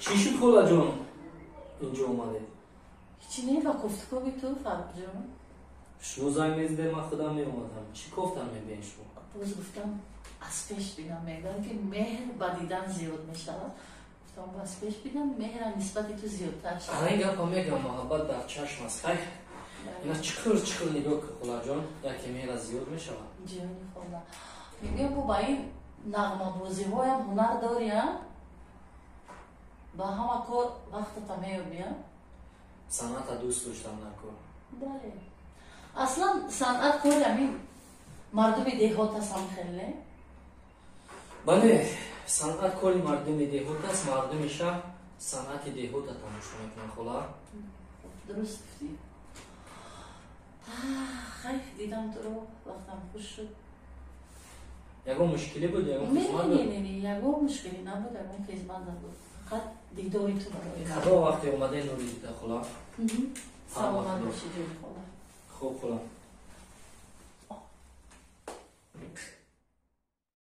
Чӣ шуд, холаҷон, инҷо омадед? Ҳичи не, ба кофтукови ту, Фаррухҷон. Шумо занг мезидед, ман худам меомадам. Чӣ кофтан мебиен шумо? Боз гуфтам, аз пеш бинам. Мегӯям, ки меҳр ба дидан зиёд мешавад. Гуфтам, аз пеш бинам, меҳрам нисбати ту зиёдтар шавад. Ана ин гапа мегӯям, муҳаббат дар чашм аст. Хай, ина чиқир чиқир нигоҳ кун, холаҷон, яке меҳра зиёд мешавад. Ҷони хола, мегӯям, бо ба ин нағмабозиҳоям ҳунар дорӣ, а? Ба ҳама кор вақтата меёбӣ, а? Санъата дӯст доштам дар кор. Бале, аслан санъат кори ҳамин мардуми деҳот аст, ҳам хеле. Бале, санъат кори мардуми деҳот аст. Мардуми шаҳр санъати деҳота тамошо мекунанд, хола. Дуруст гуфтӣ. Хай, дидам туро, вақтам хуш шуд. Ягон мушкилӣ буд, ягон Не. хизмат Не. буд? Не, не, ягон мушкилӣ набуд, ягон хизмат набуд, фақат дидори ту барои ман. Кадом вақте омадаи, нури дида, хола? Саломат бошӣ, ҷони хола. Хуб, хола.